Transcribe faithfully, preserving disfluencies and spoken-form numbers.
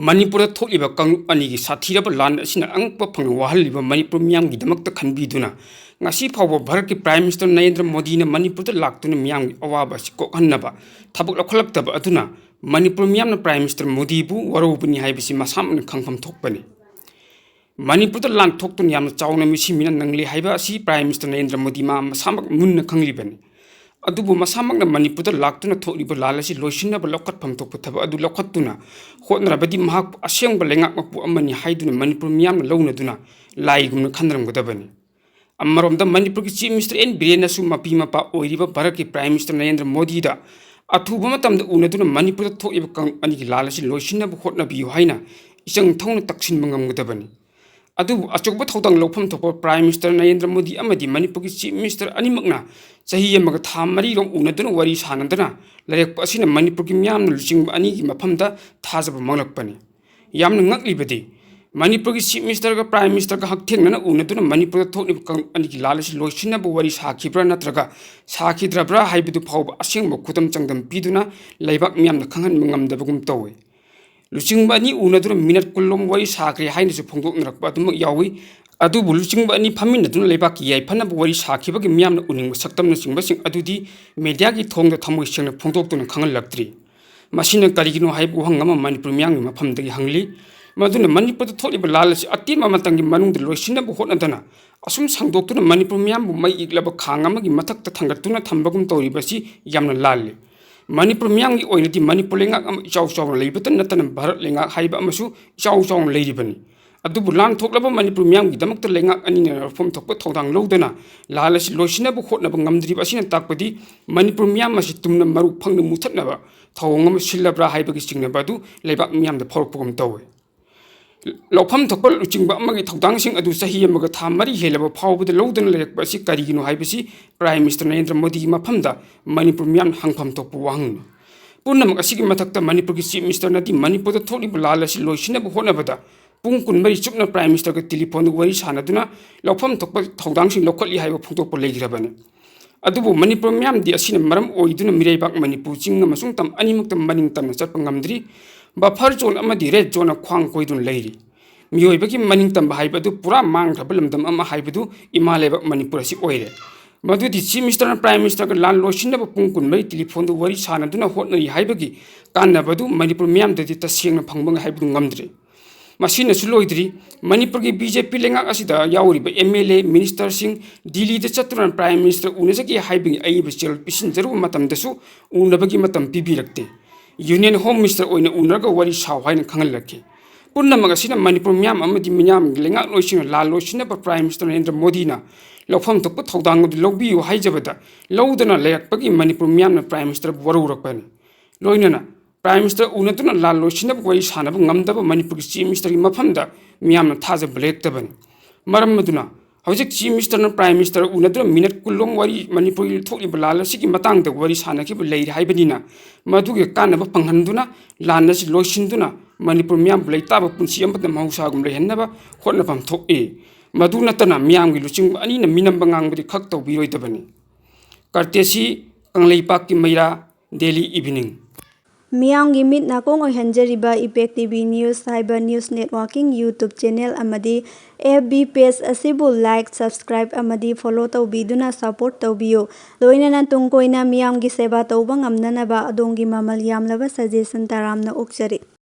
ꯃꯅꯤꯄꯨꯔꯗ ꯊꯣꯛꯂꯤꯕ ꯀꯥꯡꯂꯨꯞ ꯑꯅꯤꯒꯤ ꯁꯥꯊꯤꯔꯕ ꯂꯥꯟ ꯑꯁꯤꯅ ꯑꯉꯛꯄ ꯐꯪꯅ ꯋꯥꯍꯜꯂꯤꯕ ꯃꯅꯤꯄꯨꯔ ꯃꯤꯌꯥꯝꯒꯤꯗꯃꯛꯇ ꯈꯟꯕꯤꯗꯨꯅ, ꯉꯁꯤ ꯐꯥꯎꯕ ꯚꯥꯔꯠꯀꯤ Prime Minister ꯅꯔꯦꯟꯗ꯭ꯔ ꯃꯣꯗꯤꯅ ꯃꯅꯤꯄꯨꯔꯗ ꯂꯥꯛꯇꯨꯅ ꯃꯤꯌꯥꯝꯒꯤ ꯑꯋꯥꯕ ꯑꯁꯤ ꯀꯣꯛꯍꯟꯅꯕ ꯊꯕꯛ ꯂꯧꯈꯠꯂꯛꯇꯕ ꯑꯗꯨꯅ ꯃꯅꯤꯄꯨꯔ ꯃꯤꯌꯥꯝꯅ Prime Minister ꯃꯣꯗꯤꯕꯨ ꯋꯥꯔꯧꯕꯅꯤ ꯍꯥꯏꯕꯁꯤ ꯃꯁꯥꯃꯛꯅ ꯈꯪꯐꯝ ꯊꯣꯛꯄꯅꯤ꯫ ꯃꯅꯤꯄꯨꯔꯗ ꯂꯥꯟ ꯊꯣꯛꯇꯨꯅ ꯌꯥꯝꯅ ꯆꯥꯎꯅ ꯃꯤꯁꯤ ꯃꯤꯅ ꯅꯪꯂꯤ ꯍꯥꯏꯕ ꯑꯁꯤ Prime Minister ꯅꯔꯦꯟꯗ꯭ꯔ ꯃꯣꯗꯤ ꯃꯥ ꯃꯁꯥꯃꯛ ꯃꯨꯟꯅ ꯈꯪꯂꯤꯕꯅꯤ꯫ ꯑꯗꯨꯕꯨ ꯃꯁꯥꯃꯛꯅ ꯃꯅꯤꯄꯨꯔꯗ ꯂꯥꯛꯇꯨꯅ ꯊꯣꯛꯂꯤꯕ ꯂꯥꯟ ꯑꯁꯤ ꯂꯣꯏꯁꯤꯟꯅꯕ ꯂꯧꯈꯠꯐꯝ ꯊꯣꯛꯄ ꯊꯕꯛ ꯑꯗꯨ ꯂꯧꯈꯠꯇꯨꯅ ꯍꯣꯠꯅꯔꯕꯗꯤ ꯃꯍꯥꯛꯄꯨ ꯑꯁꯦꯡꯕ ꯂꯩꯉꯥꯛ ꯃꯄꯨ ꯑꯃꯅꯤ ꯍꯥꯏꯗꯨꯅ ꯃꯅꯤꯄꯨꯔ ꯃꯤꯌꯥꯝꯅ ꯂꯧꯅꯗꯨꯅ ꯂꯥꯏꯒꯨꯝꯅ ꯈꯟꯅꯔꯝꯒꯗꯕꯅꯤ꯫ ꯑꯃꯔꯣꯝꯗ ꯃꯅꯤꯄꯨꯔꯒꯤ Chief Minister ꯑꯦꯟ ꯕꯤꯔꯦꯟꯅꯁꯨ ꯃꯄꯤ ꯃꯄꯥ ꯑꯣꯏꯔꯤꯕ ꯚꯥꯔꯠꯀꯤ Prime Minister ꯅꯔꯦꯟꯗ꯭ꯔ ꯃꯣꯗꯤꯗ ꯑꯊꯨꯕ ꯃꯇꯝꯗ ꯎꯅꯗꯨꯅ ꯃꯅꯤꯄꯨꯔꯗ ꯊꯣꯛꯂꯤꯕ ꯀꯥꯡꯂꯨꯞ ꯑꯅꯤꯒꯤ ꯂꯥꯟ ꯑꯁꯤ ꯂꯣꯏꯁꯤꯟꯅꯕ ꯍꯣꯠꯅꯕꯤꯌꯨ ꯍꯥꯏꯅ ꯏꯆꯪ ꯊꯧꯅ ꯇꯛꯁꯤꯟꯕ ꯉꯝꯒꯗꯕꯅꯤ꯫ ꯑꯗꯨꯕꯨ ꯑꯆꯧꯕ ꯊꯧꯗꯥꯡ ꯂꯧꯐꯝ ꯊꯣꯛꯄ Prime Minister ꯅꯔꯦꯟꯗ꯭ꯔ ꯃꯣꯗꯤ ꯑꯃꯗꯤ ꯃꯅꯤꯄꯨꯔꯒꯤ Chief Minister ꯑꯅꯤꯃꯛꯅ ꯆꯍꯤ ꯑꯃꯒ ꯊꯥ ꯃꯔꯤꯔꯣꯝ ꯎꯅꯗꯨꯅ ꯋꯥꯔꯤ ꯁꯥꯅꯗꯅ ꯂꯩꯔꯛꯄ ꯑꯁꯤꯅ ꯃꯅꯤꯄꯨꯔꯒꯤ ꯃꯤꯌꯥꯝꯅ ꯂꯨꯆꯤꯡꯕ ꯑꯅꯤꯒꯤ ꯃꯐꯝꯗ ꯊꯥꯖꯕ ꯃꯥꯡꯂꯛꯄꯅꯤ꯫ ꯌꯥꯝꯅ ꯉꯛꯂꯤꯕꯗꯤ ꯃꯅꯤꯄꯨꯔꯒꯤ Chief Ministerꯒ Prime Ministerꯒ ꯍꯛꯊꯦꯡꯅꯅ ꯎꯅꯗꯨꯅ ꯃꯅꯤꯄꯨꯔꯗ ꯊꯣꯛꯂꯤꯕ ꯀꯥꯡꯂꯨꯞ ꯑꯅꯤꯒꯤ ꯂꯥꯟ ꯑꯁꯤ ꯂꯣꯏꯁꯤꯟꯅꯕ ꯋꯥꯔꯤ ꯁꯥꯈꯤꯕ꯭ꯔꯥ ꯅꯠꯇ꯭ꯔꯒ ꯁꯥꯈꯤꯗ꯭ꯔꯕ꯭ꯔꯥ ꯍꯥꯏꯕꯗꯨ ꯐꯥꯎꯕ ꯑꯁꯦꯡꯕ ꯈꯨꯗꯝ ꯆꯥꯡꯗꯝ ꯄꯤꯗꯨꯅ ꯂꯩꯕꯥꯛ ꯃꯤꯌꯥꯝꯅ ꯈꯪꯍꯟꯕ ꯉꯝꯗꯕꯒꯨꯝ ꯇꯧꯏ꯫ ꯂꯨꯆꯤꯡꯕ ꯑꯅꯤ ꯎꯅꯗꯨꯅ ꯃꯤꯅꯠ ꯀꯨꯟ ꯂꯣꯝ ꯋꯥꯔꯤ ꯁꯥꯈ꯭ꯔꯦ ꯍꯥꯏꯅꯁꯨ ꯐꯣꯡꯗꯣꯛꯅꯔꯛꯄ ꯑꯗꯨꯃꯛ ꯌꯥꯎꯏ꯫ ꯑꯗꯨꯕꯨ ꯂꯨꯆꯤꯡꯕ ꯑꯅꯤ ꯐꯝꯃꯤꯟꯅꯗꯨꯅ ꯂꯩꯕꯥꯛꯀꯤ ꯌꯥꯏꯐꯅꯕ ꯋꯥꯔꯤ ꯁꯥꯈꯤꯕꯒꯤ ꯃꯤꯌꯥꯝꯅ ꯎꯅꯤꯡꯕ ꯁꯛꯇꯝꯅꯆꯤꯡꯕꯁꯤꯡ ꯑꯗꯨꯗꯤ mediaꯒꯤ ꯊꯣꯡꯗ ꯊꯃꯣꯏ ꯁꯦꯡꯅ ꯐꯣꯡꯗꯣꯛꯇꯨꯅ ꯈꯪꯍꯜꯂꯛꯇ꯭ꯔꯤ꯫ ꯃꯁꯤꯅ ꯀꯔꯤꯒꯤꯅꯣ ꯍꯥꯏꯕ ꯋꯥꯍꯪ ꯑꯃ ꯃꯅꯤꯄꯨꯔ ꯃꯤꯌꯥꯝꯒꯤ ꯃꯐꯝꯗꯒꯤ ꯍꯪꯂꯤ꯫ ꯃꯗꯨꯅ ꯃꯅꯤꯄꯨꯔꯗ ꯊꯣꯛꯂꯤꯕ ꯂꯥꯟ ꯑꯁꯤ ꯑꯇꯦꯟꯕ ꯃꯇꯝꯒꯤ ꯃꯅꯨꯡꯗ ꯂꯣꯏꯁꯤꯟꯅꯕ ꯍꯣꯠꯅꯗꯅ ꯑꯁꯨꯝ ꯁꯥꯡꯗꯣꯛꯇꯨꯅ ꯃꯅꯤꯄꯨꯔ ꯃꯤꯌꯥꯝꯕꯨ ꯃꯩ ꯏꯛꯂꯕ ꯈꯥꯡ ꯑꯃꯒꯤ ꯃꯊꯛꯇ ꯊꯥꯡꯒꯠꯇꯨꯅ ꯊꯝꯕꯒꯨꯝ ꯇꯧꯔꯤꯕꯁꯤ ꯌꯥꯝꯅ ꯂꯥꯜꯂꯤ꯫ ꯃꯅꯤꯄꯨꯔ ꯃꯤꯌꯥꯝꯒꯤ ꯑꯣꯏꯅꯗꯤ ꯃꯅꯤꯄꯨꯔ ꯂꯩꯉꯥꯛ ꯑꯃ ꯏꯆꯥꯎ ꯆꯥꯎꯅ ꯂꯩꯕꯇ ꯅꯠꯇꯅ ꯚꯥꯔꯠ ꯂꯩꯉꯥꯛ ꯍꯥꯏꯕ ꯑꯃꯁꯨ ꯏꯆꯥꯎ ꯆꯥꯎꯅ ꯂꯩꯔꯤꯕꯅꯤ꯫ ꯑꯗꯨꯕꯨ ꯂꯥꯟ ꯊꯣꯛꯂꯕ ꯃꯅꯤꯄꯨꯔ ꯃꯤꯌꯥꯝꯒꯤꯗꯃꯛꯇ ꯂꯩꯉꯥꯛ ꯑꯅꯤꯅ ꯂꯧꯐꯝ ꯊꯣꯛꯄ ꯊꯧꯗꯥꯡ ꯂꯧꯗꯅ ꯂꯥꯟ ꯑꯁꯤ ꯂꯣꯏꯁꯤꯟꯅꯕ ꯍꯣꯠꯅꯕ ꯉꯝꯗ꯭ꯔꯤꯕ ꯑꯁꯤꯅ ꯇꯥꯛꯄꯗꯤ ꯃꯅꯤꯄꯨꯔ ꯃꯤꯌꯥꯝ ꯑꯁꯤ ꯇꯨꯝꯅ ꯃꯔꯨ ꯐꯪꯅ ꯃꯨꯊꯠꯅꯕ ꯊꯧꯑꯣꯡ ꯑꯃ ꯁꯤꯜꯂꯕ꯭ꯔꯥ ꯍꯥꯏꯕꯒꯤ ꯆꯤꯡꯅꯕ ꯑꯗꯨ ꯂꯩꯕꯥꯛ ꯃꯤꯌꯥꯝꯗ ꯐꯥꯎꯔꯛꯄꯒꯨꯝ ꯇꯧꯏ꯫ ꯂꯧꯐꯝ ꯊꯣꯛꯄ ꯂꯨꯆꯤꯡꯕ ꯑꯃꯒꯤ ꯊꯧꯗꯥꯡꯁꯤꯡ ꯑꯗꯨ ꯆꯍꯤ ꯑꯃꯒ ꯊꯥ ꯃꯔꯤ ꯍꯦꯜꯂꯕ ꯐꯥꯎꯕꯗ ꯂꯧꯗꯨꯅ ꯂꯩꯔꯛꯄ ꯑꯁꯤ ꯀꯔꯤꯒꯤꯅꯣ ꯍꯥꯏꯕꯁꯤ Prime Minister ꯅꯔꯦꯟꯗ꯭ꯔ ꯃꯣꯗꯤꯒꯤ ꯃꯐꯝꯗ ꯃꯅꯤꯄꯨꯔ ꯃꯤꯌꯥꯝꯅ ꯍꯪꯐꯝ ꯊꯣꯛꯄ ꯋꯥꯍꯪꯅꯤ꯫ ꯄꯨꯝꯅꯃꯛ ꯑꯁꯤꯒꯤ ꯃꯊꯛꯇ ꯃꯅꯤꯄꯨꯔꯒꯤ Chief Ministerꯅꯗꯤ ꯃꯅꯤꯄꯨꯔꯗ ꯊꯣꯛꯂꯤꯕ ꯂꯥꯟ ꯑꯁꯤ ꯂꯣꯏꯁꯤꯟꯅꯕ ꯍꯣꯠꯅꯕꯗ ꯄꯨꯡ ꯀꯨꯟꯃꯔꯤ ꯆꯨꯞꯅ Prime Ministerꯒ telephone ꯋꯥꯔꯤ ꯁꯥꯅꯗꯨꯅ ꯂꯧꯐꯝ ꯊꯣꯛꯄ ꯊꯧꯗꯥꯡꯁꯤꯡ ꯂꯧꯈꯠꯂꯤ ꯍꯥꯏꯕ ꯐꯣꯡꯗꯣꯛꯄ ꯂꯩꯈ꯭ꯔꯕꯅꯤ꯫ ꯑꯗꯨꯕꯨ ꯃꯅꯤꯄꯨꯔ ꯃꯤꯌꯥꯝꯗꯤ ꯑꯁꯤꯅ ꯃꯔꯝ ꯑꯣꯏꯗꯨꯅ ꯃꯤꯔꯩꯕꯥꯛ ꯃꯅꯤꯄꯨꯔ ꯆꯤꯡ ꯑꯃꯁꯨꯡ ꯇꯝ ꯑꯅꯤꯃꯛꯇ ꯃꯅꯤꯡ ꯇꯝꯅ ꯆꯠꯄ ꯉꯝꯗ꯭ꯔꯤ꯫ Buffer zone ꯑꯃꯗꯤ red zoneꯅ ꯈ꯭ꯋꯥꯡ ꯀꯣꯏꯗꯨꯅ ꯂꯩꯔꯤ꯫ ꯃꯤꯑꯣꯏꯕꯒꯤ ꯃꯅꯤꯡ ꯇꯝꯕ ꯍꯥꯏꯕꯗꯨ ꯄꯨꯔꯥ ꯃꯥꯡꯈ꯭ꯔꯕ ꯂꯝꯗꯝ ꯑꯃ ꯍꯥꯏꯕꯗꯨ ꯏꯃꯥ ꯂꯩꯕꯥꯛ ꯃꯅꯤꯄꯨꯔ ꯑꯁꯤ ꯑꯣꯏꯔꯦ꯫ ꯃꯗꯨꯗꯤ Chief Ministerꯅ Prime Ministerꯒ ꯂꯥꯟ ꯂꯣꯏꯁꯤꯟꯅꯕ ꯄꯨꯡ ꯀꯨꯟꯃꯔꯤ ꯇꯦꯂꯤꯐꯣꯟꯗ ꯋꯥꯔꯤ ꯁꯥꯟꯅꯗꯨꯅ ꯍꯣꯠꯅꯔꯤ ꯍꯥꯏꯕꯒꯤ ꯀꯥꯟꯅꯕꯗꯨ ꯃꯅꯤꯄꯨꯔ ꯃꯤꯌꯥꯝꯗꯗꯤ ꯇꯁꯦꯡꯅ ꯐꯪꯕ ꯍꯥꯏꯕꯗꯨ ꯉꯝꯗ꯭ꯔꯤ꯫ ꯃꯁꯤꯅꯁꯨ ꯂꯣꯏꯗ꯭ꯔꯤ, ꯃꯅꯤꯄꯨꯔꯒꯤ BJP ꯂꯩꯉꯥꯛ ꯑꯁꯤꯗ ꯌꯥꯎꯔꯤꯕ MLA, ministerꯁꯤꯡ ꯗꯤꯜꯂꯤꯗ ꯆꯠꯇꯨꯅ Prime Minister ꯎꯅꯖꯒꯦ ꯍꯥꯏꯕꯒꯤ ꯑꯏꯕ ꯆꯦꯔꯣꯜ ꯄꯤꯁꯤꯟꯖꯔꯨꯕ ꯃꯇꯝꯗꯁꯨ ꯎꯅꯕꯒꯤ ꯃꯇꯝ ꯄꯤꯕꯤꯔꯛꯇꯦ꯫ Union Home Minister ꯑꯣꯏꯅ ꯎꯅꯔꯒ ꯋꯥꯔꯤ ꯁꯥꯎ ꯍꯥꯏꯅ ꯈꯪꯍꯜꯂꯛꯈꯤ꯫ ꯄꯨꯝꯅꯃꯛ ꯑꯁꯤꯅ ꯃꯅꯤꯄꯨꯔ ꯃꯤꯌꯥꯝ ꯑꯃꯗꯤ ꯃꯤꯌꯥꯝꯒꯤ ꯂꯩꯉꯥꯛꯂꯣꯏꯁꯤꯡꯅ ꯂꯥꯜ ꯂꯣꯏꯁꯤꯟꯅꯕ Prime Minister ꯅꯔꯦꯟꯗ꯭ꯔ ꯃꯣꯗꯤꯅ ꯂꯧꯐꯝ ꯊꯣꯛꯄ ꯊꯧꯗꯥꯡ ꯑꯗꯨ ꯂꯧꯕꯤꯌꯨ ꯍꯥꯏꯖꯕꯗ ꯂꯧꯗꯅ ꯂꯩꯔꯛꯄꯒꯤ ꯃꯅꯤꯄꯨꯔ ꯃꯤꯌꯥꯝꯅ Prime Ministerꯕꯨ ꯋꯥꯔꯧꯔꯛꯄꯅꯤ꯫ ꯂꯣꯏꯅꯅ Prime Minister ꯎꯅꯗꯨꯅ ꯂꯥꯜ ꯂꯣꯏꯁꯤꯟꯅꯕ ꯋꯥꯔꯤ ꯁꯥꯟꯅꯕ ꯉꯝꯗꯕ ꯃꯅꯤꯄꯨꯔꯒꯤ Chief Ministerꯒꯤ ꯃꯐꯝꯗ ꯃꯤꯌꯥꯝꯅ ꯊꯥꯖꯕ ꯂꯩꯔꯛꯇꯕꯅꯤ꯫ ꯃꯔꯝ ꯑꯗꯨꯅ ꯍꯧꯖꯤꯛ Chief Ministerꯅ Prime Minister ꯎꯅꯗꯨꯅ ꯃꯤꯅꯠ ꯀꯨꯟ ꯂꯣꯝ ꯋꯥꯔꯤ, ꯃꯅꯤꯄꯨꯔꯒꯤ ꯊꯣꯛꯂꯤꯕ ꯂꯥꯜ ꯑꯁꯤꯒꯤ ꯃꯇꯥꯡꯗ ꯋꯥꯔꯤ ꯁꯥꯟꯅꯈꯤꯕ ꯂꯩꯔꯤ ꯍꯥꯏꯕꯅꯤꯅ, ꯃꯗꯨꯒꯤ ꯀꯥꯟꯅꯕ ꯐꯪꯍꯟꯗꯨꯅ ꯂꯥꯟ ꯑꯁꯤ ꯂꯣꯏꯁꯤꯟꯗꯨꯅ ꯃꯅꯤꯄꯨꯔ ꯃꯤꯌꯥꯝꯕꯨ ꯂꯩꯇꯥꯕ ꯄꯨꯟꯁꯤ ꯑꯃꯗ ꯃꯍꯧꯁꯥꯒꯨꯝ ꯂꯩꯍꯟꯅꯕ ꯍꯣꯠꯅꯐꯝ ꯊꯣꯛꯏ꯫ ꯃꯗꯨ ꯅꯠꯇꯅ ꯃꯤꯌꯥꯝꯒꯤ ꯂꯨꯆꯤꯡꯕ ꯑꯅꯤꯅ ꯃꯤꯅꯝꯕ ꯉꯥꯡꯕꯗꯤ ꯈꯛ ꯇꯧꯕꯤꯔꯣꯏꯗꯕꯅꯤ꯫ Courtesy ꯀꯪꯂꯩꯄꯥꯛꯀꯤ ꯃꯩꯔꯥ, Daily Evening꯫ ꯃꯤꯌꯥꯝꯒꯤ ꯃꯤꯠ ꯅꯥꯀꯣꯡ ꯑꯣꯏꯍꯟꯖꯔꯤꯕ Impact TV News ꯍꯥꯏꯕ news networking YouTube channel ꯑꯃꯗꯤ FB page ꯑꯁꯤꯕꯨ like, subscribe ꯑꯃꯗꯤ follow ꯇꯧꯕꯤꯗꯨꯅ support ꯇꯧꯕꯤꯌꯨ꯫ ꯂꯣꯏꯅꯅ ꯇꯨꯡ ꯀꯣꯏꯅ ꯃꯤꯌꯥꯝꯒꯤ ꯁꯦꯕꯥ ꯇꯧꯕ ꯉꯝꯅꯅꯕ ꯑꯗꯣꯝꯒꯤ ꯃꯃꯜ ꯌꯥꯝꯂꯕ suggestion ꯇꯔꯥꯝꯅ ꯑꯣꯛꯆꯔꯤ꯫